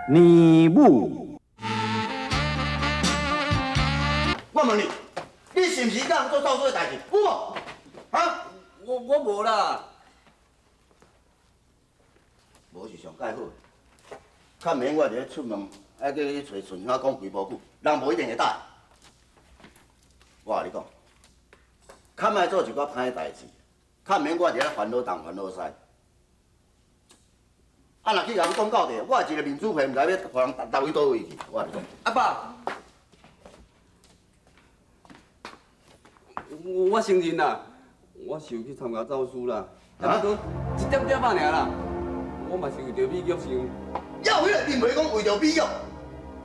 年母。我问你，你是毋是甲人做走私的代志？有无？啊？我无啦。无是上盖好，较免我伫咧出门，爱叫你去揣顺乡讲几无久，人无一定会答。我共你讲，较莫做一寡歹代志，较免我伫咧烦恼东烦恼西。啊，若去共人讲到底，我一个面子皮，毋知欲予人沓去佗位去。我共你讲，阿爸，我承认啦，我是有去参加走私啦，啊，不过一点点仔尔啦，我嘛是为著美玉想。犹有彼个面皮讲为著美玉，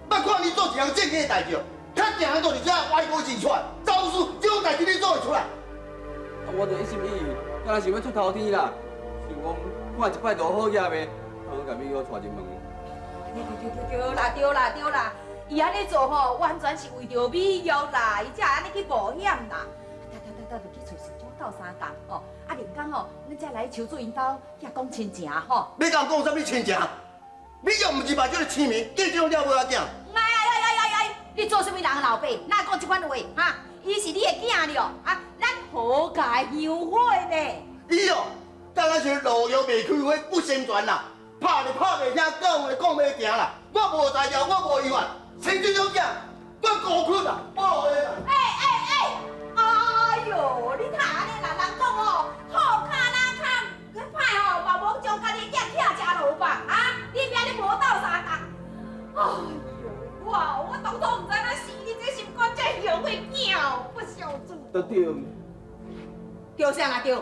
捌看你做一项正经的代志，较定做伫遮歪瓜真出来，走私这种代志你做会出来？啊，我就一心一意，敢若想欲出头天啦，想讲看一摆落好业的，通共美玉娶入门。对对对对啦，对啦对啦，伊按呢做吼，完全是为著美玉啦，伊才会按呢去冒险啦。搭搭搭搭，就去揣顺昌斗相共吼，啊，林工吼，咱才来邱主𪜶兜遐讲亲情吼。欲共讲啥物亲情？美玉毋是目睭咧痴迷，见这种了无仔囝。哎哎哎哎哎！你做啥物人的老爸？哪会讲这款话？哈？伊是你的囝了，啊，咱何家乡伙呢？伊哦，敢若是路遥袂开花不成全啦，拍就拍袂听，讲就讲袂行啦。我无才调，我无犹原，生这种囝，我孤困啦，无的啦。哎哎哎！哎哟，你哪按呢啦？人讲哦，好跤哪跤，佮歹吼，嘛无将家己的囝拆食落吧？啊，你明你无斗相共。哎哟，我当初毋知影生你这心肝这后悔囝，不孝子。都对。对啥啊对？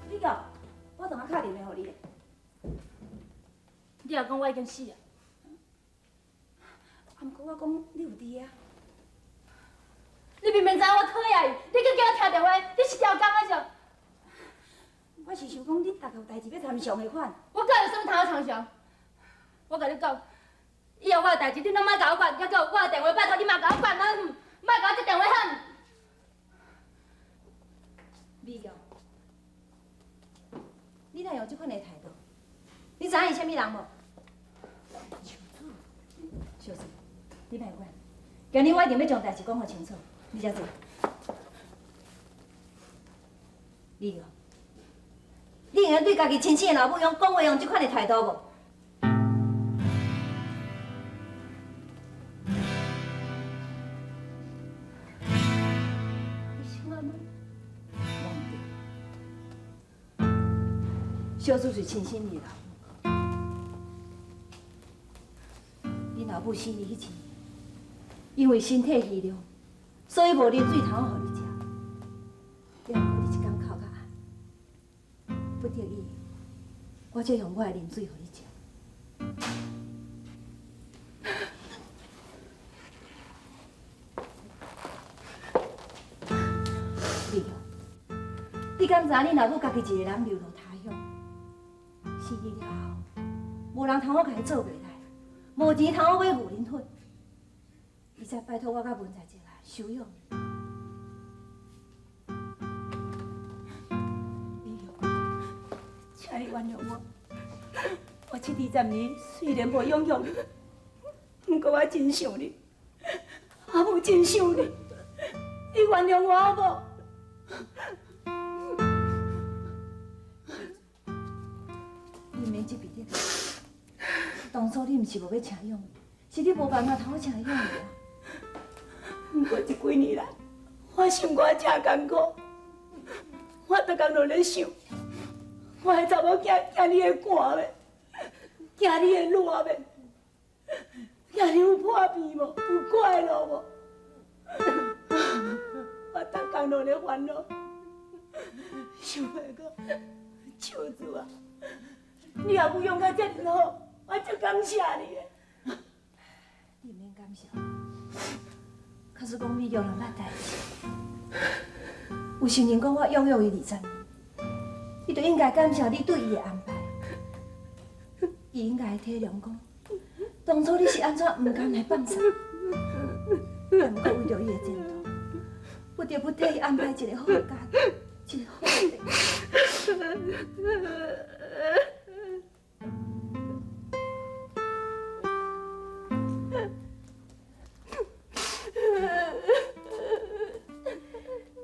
美玉，我当下敲电话予你。你也讲我已经死啊？啊，毋过我讲你有伫啊。你明明知影我讨厌伊，你阁叫我听电话，你是刁工啊是？我是想讲，恁大家有代志欲参详的款。我敢有啥物通好参详？我共你讲，以后我的代志你拢莫共我管，犹阁有我的电话，拜托你莫共我管啊，莫共我接电话喊。美玉，你哪用这款的态度？你知影伊啥物人无？秋子，小子，你莫管。今日我一定欲将代志讲予清楚。你遮坐。美玉，你会用对家己亲生的老母用讲话用这款的态度无？你是我妈。我毋对。小子是亲生你的老母，你老母死你彼一年，因为身体虚弱，所以无啉水通予你食。抑毋过你一工哭较暗，不得已，我才用我的啉水予你食。美玉，你敢知影你老母家己一个人流落他乡？死你了后，无人通好共伊做袂来，无钱通好买牛奶粉，伊才拜托我佮文在泽来收养你。美玉，请你原谅我，我这二十年虽然无养育你，毋过我真想你，阿母真想你，你原谅我好无？你毋免这鼻涕。当初你毋是无欲请养伊，是你无办法通好请养伊啊。毋过这几年来，我生活真艰苦，我逐工拢咧想，我的查某囝惊你会寒袂，惊你会热袂，惊你有破病无，有快乐无？我逐工拢咧烦恼，想袂到，秋子啊，你也有养甲遮尔好，我足感谢你的。謝我。假使講美玉人捌代誌，有承認講我養育伊20年，你就應該感謝你對伊的安排。伊應該會體諒講，當初你是按怎毋甘來放手，但毋過為著伊的前途，不得不替伊安排一個好的家庭，一個好的。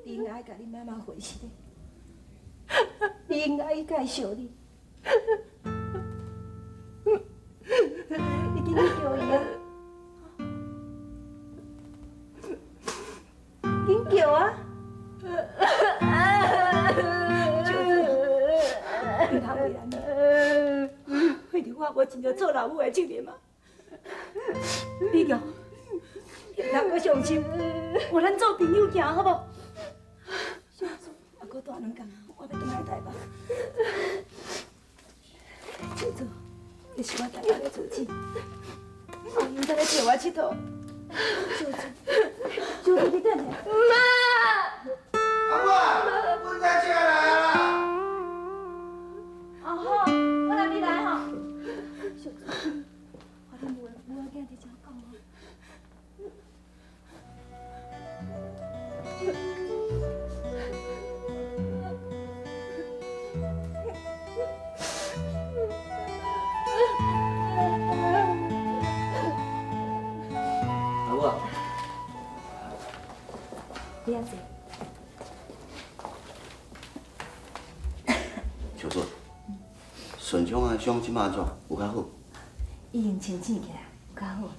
你應該共你媽媽回實的，你應該伊介紹你，你緊去叫伊啊，緊叫啊！秀珠，你通為難你，為著我無盡著做老母的責任啊！美玉，你毋通閣傷心，有咱做朋友行好無？秀珠，還閣蹛兩工，我欲轉來台北。秀珠，這是我台北的住址，後日再來借我𨑨迌。秀珠，秀珠，你等下。媽。阿母啊，阮在這來啊！哦好，我來你來吼。秀珠，我恁母母仔囝佇遮講哦。阿母啊，你安坐。秀珠，順昌的傷這馬按怎？有較好？已經清醒起來，有較好。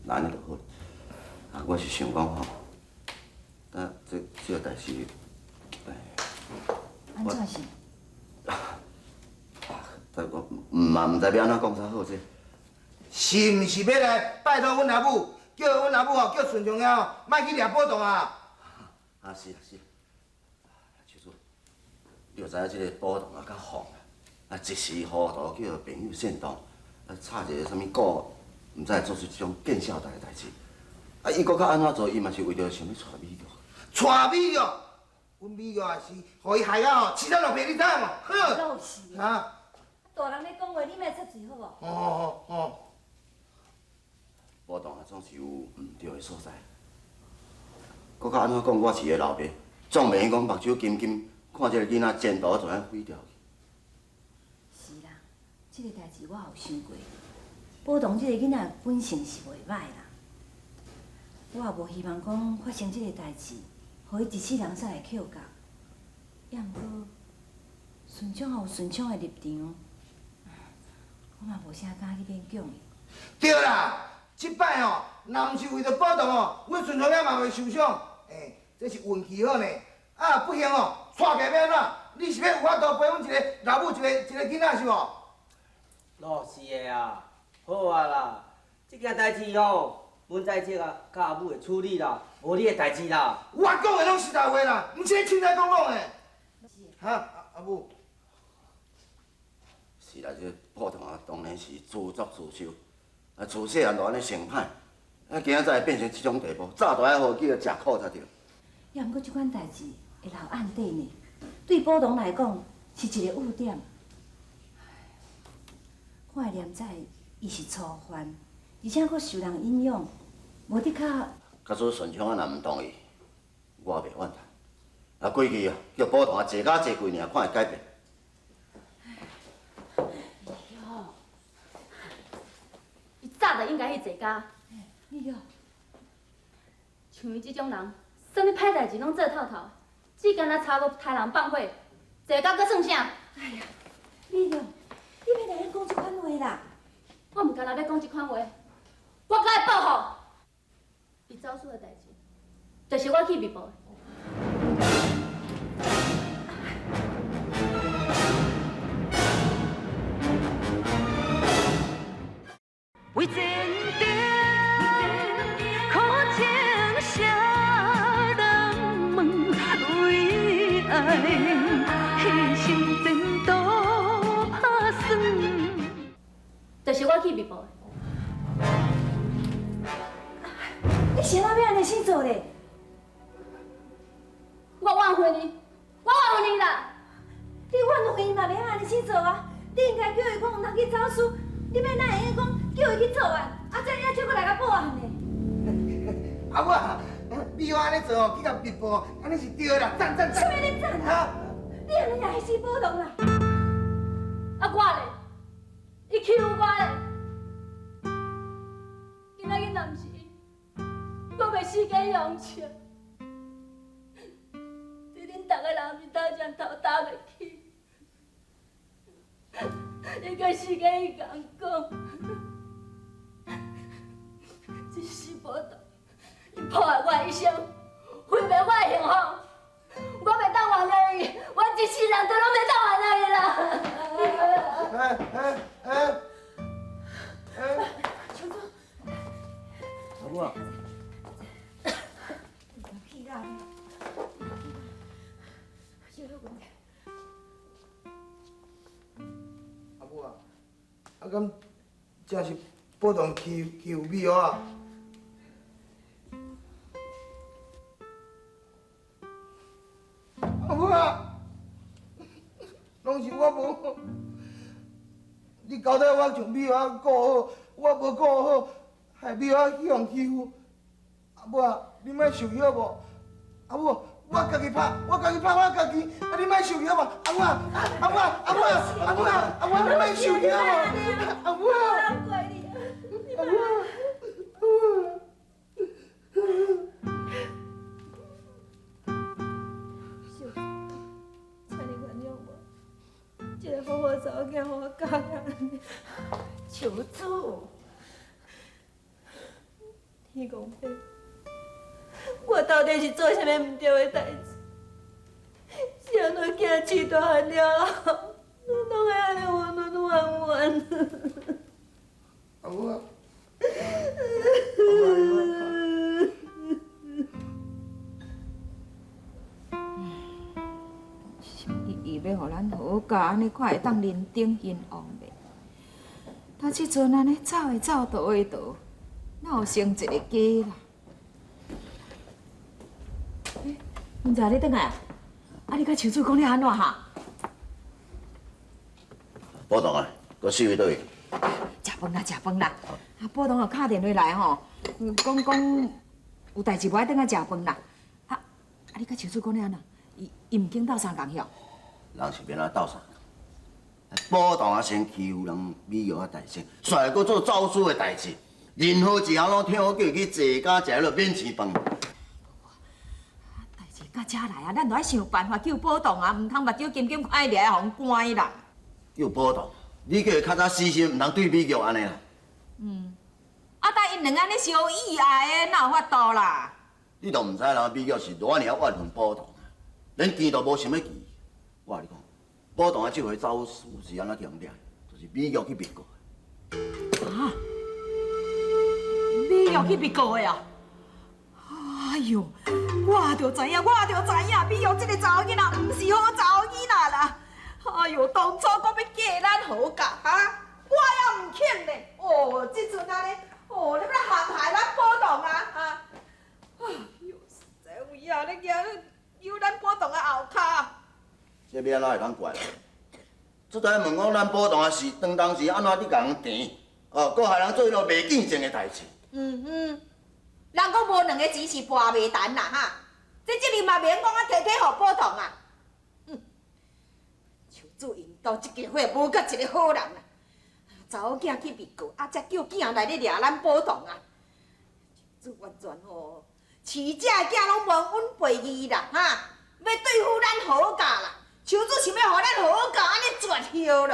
那按呢就好。啊，我是想講吼，啊，這個代誌，哎，按怎是？但我嘛毋知欲按怎講才好這。是毋是欲來拜託阮阿母，叫阮阿母吼，叫順昌兄吼，莫去掠寶棟啊？啊是啊是。秀珠，你就知影這個寶棟啊較放啊，一時糊塗叫朋友煽動，啊插一個啥物股，毋知會做出這種見笑代的代誌。啊，伊閣較按怎做？伊嘛是為著想欲娶美玉。娶美玉，阮美玉也是，予伊害啊吼，凄慘落魄，你知影無？哼！老是。啊！大人咧講話，你莫插喙好無？哦哦哦。寶棟啊，總是有毋對的所在。閣較按怎講？我是伊的老爸，總袂用講目睭金金，看這個囡仔前途就按毀掉去。是啦，這個代誌我有想過。寶棟這個囡仔本性是袂歹啦，我也無希望講發生這個代誌，予伊一世人煞會扣覺。也毋過，順昌也有順昌的立場，我嘛無啥敢去勉強伊。對啦，這擺吼，若毋是為著寶棟吼，阮順昌兄嘛袂受傷。欸，這是運氣好呢。啊，不幸哦，娶起來欲按怎？你是欲有法度陪阮一個老母一個一個囡仔是無？老是的啊，好啊啦，這件代誌吼，阮在這啊，佮阿母會處理啦，無你的代誌啦。我講的攏實在話啦，毋是你凊彩講講的。哈，阿母。是啦，這寶棟啊，當然是自作自受，啊，自細漢就按呢成歹，啊，今仔才會變成這種地步，早就愛予伊去食苦才對。也毋過這款代誌會留案底呢，對寶棟來講是一個污點。看會念在伊是初犯，而且閣受人影響，無的確。假使順昌啊，若毋同意，我袂怨嘆。啊，過去啊，叫寶棟啊坐甲坐幾年，看會改變。喲，伊早就應該去坐監。你喲，像伊這種人，啥物歹代誌攏做透透，只干焦柴無刣人放火，坐監閣算啥？哎呀，美玉，你欲來咧講這款話啦？我毋干焦欲講這款話，我閣會報復。伊走私的代誌，就是我去密報的。為前程，苦情誰人問？為愛犧牲前途拍算。就是我去密報的。你是按怎欲按呢死做咧？我怨恨伊，我怨恨伊啦！你怨恨伊嘛袂晓按呢死做啊！你應該叫伊講毋通去走私，你欲哪會用講叫伊去作案？啊，這也才閣來共報案呢？阿母啊，你按呢做哦，去共密報，按呢是對的啦，讚讚讚！啥物咧讚啊？你按呢也害死寶堂啦！啊，我咧，伊欺負我咧，今仔日若毋是伊，我袂死假用笑。佇恁逐个人面頭前頭擔袂起，伊閣死假伊共講，這死寶堂，伊破壞我的一生，毀滅我的幸福，我袂當原諒伊，我一世人都攏袂當原諒伊啦。哎哎哎哎！秋子，阿母啊！屁啦！阿母啊，啊敢真是寶堂欺欺負美玉啊？阿母啊，攏是我無好，你交代我將美玉顧好，我無顧好，害美玉去予欺負。阿母啊，你莫生氣好無？阿母，我家己拍，我家己拍，我家己。啊，你莫生氣好無？阿母啊，阿母啊，阿母啊，阿母啊，阿母啊，你莫生氣好無？阿母啊，阿母啊，秀，請你原諒我，這个好好查某囝，予我教甲按呢。秋子，天公伯，我到底是做啥物毋對的代誌？是按怎囝飼大漢了後，攏會按呢渾渾怨怨。阿母啊，想伊伊欲予咱好教，按呢看會當人頂人王袂？他這陣按呢走會走，逃會逃，哪有成一個家啦？欸，文才，你轉來啊？啊，你佮秋子講了按怎哈？寶堂啊，閣死去佗位？食飯啦，食飯啦！啊，寶堂又敲電話來吼，講講有代誌無愛轉來食飯啦。啊啊，你佮秋子講了按怎？伊伊毋肯鬥相共曉？人是欲按怎鬥相共？寶堂啊，先欺負人美玉啊，大聲，煞閣做走私的代誌，任何一項攏聽好叫伊去坐監食彼落免錢飯。代誌到遮來啊，咱著愛想辦法救寶堂啊，毋通目睭金金看伊掠來予人關啦。救寶堂，你叫伊較早死心，毋通對美玉按呢啦。嗯，啊，但𪜶兩个按呢相意愛的，哪有法度啦？你都毋知人美玉是偌爾怨恨寶堂啊，連見都無想欲見。我共你講，寶堂啊，這回走私是按怎去予人掠？就是美玉去密告的。啊！美玉去密告的啊！哎喲，我就知影，我就知影，美玉這个查某囡仔毋是好查某囡仔啦！哎喲，當初閣欲嫁咱何家哈？我也毋肯咧。哦，這陣按呢，哦，你欲來陷害咱寶堂啊？哈！哎喲，實在有影咧，驚有咱寶堂的後跤。這欲按怎會當怪人？這才問講咱寶堂啊是當當時按怎去共人纏，哦，閣害人做彼落袂見證的代誌。嗯嗯，人講無兩个錢是跋袂沉啦哈，這責任嘛袂用講啊，提提予寶堂啊。哼，秋子𪜶兜這家伙無佮一個好人啦，查某囝去密告，啊，才叫囝來咧掠咱寶堂啊。秋子完全吼，飼這个囝攏忘恩背義啦，哈，欲對付咱何家啦。秋子想欲予咱何家按呢絕後啦。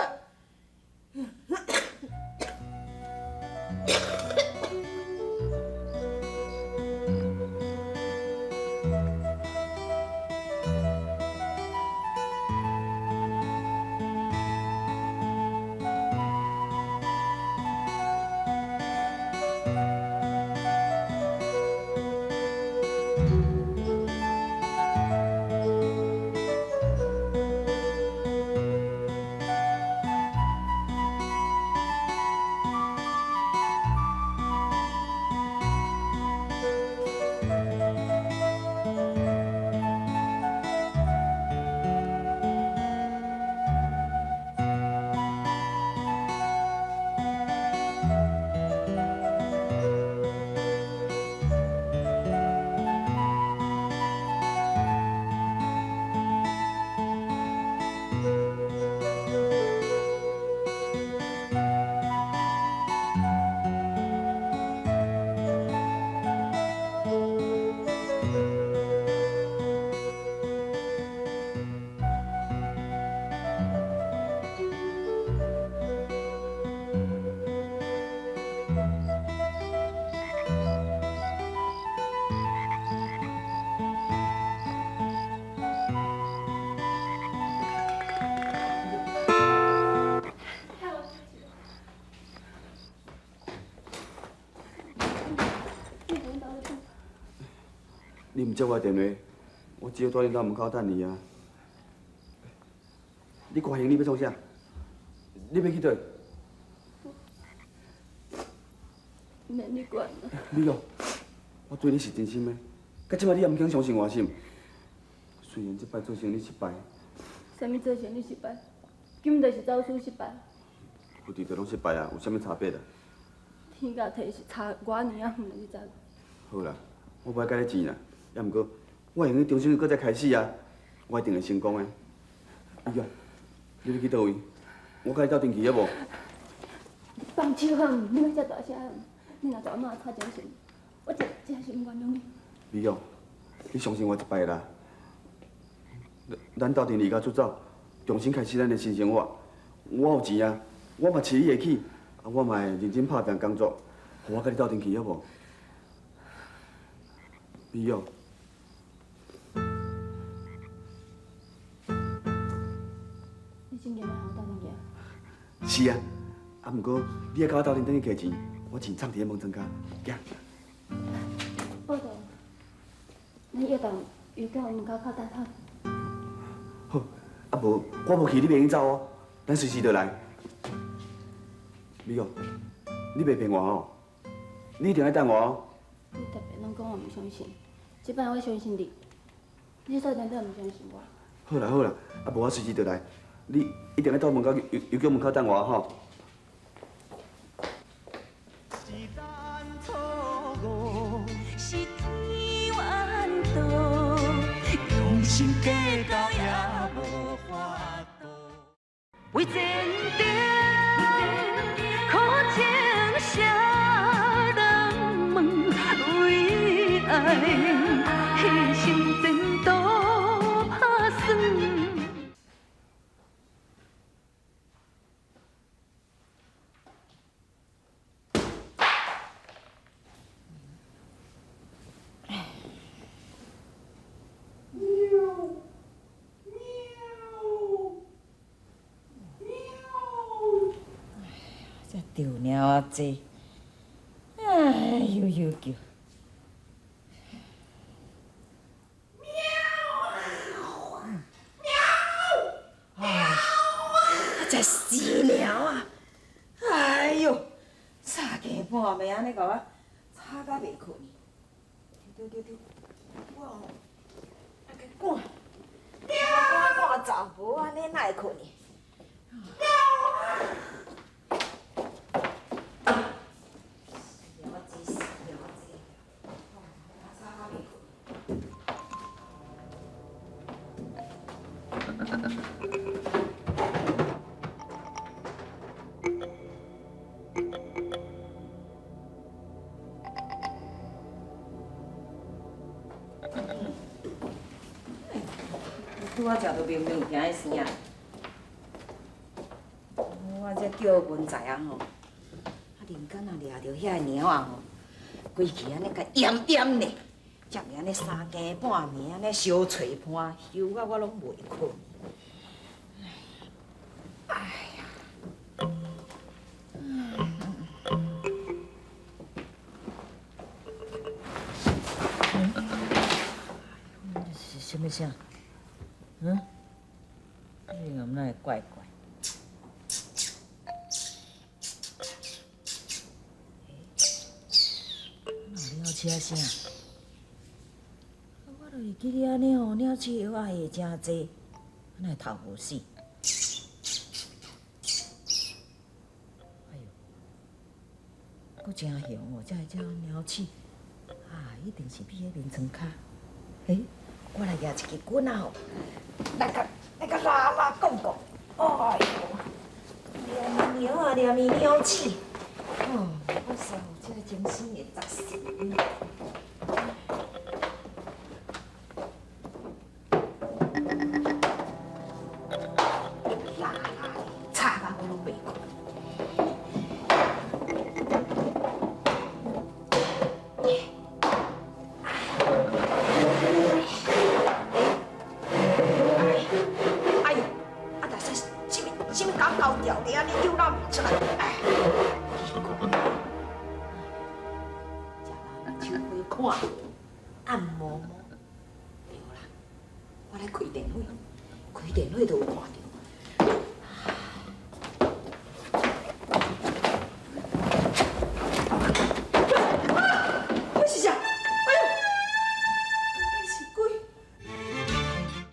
你毋接我的电话，我只好蹛恁兜门口等你啊。你挂行李欲创啥？你欲去佗？免你管啦。美玉，我对你是真心的，到这摆你也毋肯相信我是毋？虽然这摆做生意失败，啥物做生意失败？根本就是走私失败。有伫就拢失败啊，有啥物差别啊？天甲地是差偌尔仔远，你知无？好啦，我无爱佮你钱啦，也毋过我会用得重新阁再开始啊，我一定会成功的。美玉，你欲去佗位？我佮你斗阵去好无？放手好毋？你莫遮大声，你若就按怎吵精神，我真真是毋原谅你。美玉，你相信我一摆啦。咱斗阵离家出走，重新开始咱的新生活。我有钱啊，我嘛饲你会起，啊，我嘛会认真拍拼工作，予我佮你斗阵去好无？美玉。你真正欲和我斗阵去啊？是啊，啊，毋过你爱佮我斗阵转去提钱，我钱藏伫咧门床跤，行。报道，咱约到邮局门口靠等头。好，啊无我无去，你袂用走哦，咱随时就来。美玉，你袂骗我哦，你一定爱等我哦。你特别拢讲我毋相信，这摆我相信你，你煞真正毋相信我。好啦好啦，啊无我随时就来，你一定爱到门口邮邮局门口等我吼。是咱错误，是天缘道，用心计较也无法度。为前程，苦情谁人问？为爱牺牲前途拍算。这著猫仔济，哎，悠悠叫。喵！喵！啊！这死猫啊！哎哟，三更半暝按呢共我吵甲袂睏。对对对，我吼爱去赶，赶赶走，无按呢哪会睏呢？拄仔食到明明有听彼声，我这叫文才啊吼，啊人间若掠著遐个猫仔吼，规气按呢共淹淹咧，才袂按呢三更半暝按呢相揣伴，羞到我拢袂睏。哎呀，这是啥物声？嗯？你敢哪会怪怪？哪有鸟鼠仔声？我就会记得按呢吼，鸟鼠药仔下诚济，哪会头无死？哎哟，阁真凶哦！这个鸟鼠啊，一定是比彼眠床跤。欸，我来举一支棍仔吼，来共拉拉讲讲。哎哟，念鸟啊，念伊鸟鼠，哦，我说这个精神会杂死。拉拉吵到我拢袂睏。哎呦，啊！但是啥物啥物狗狗掉咧，按呢叫闹袂出来。哎，奇怪，食人手花看，暗毛毛。我來開電話，開電話就有看著。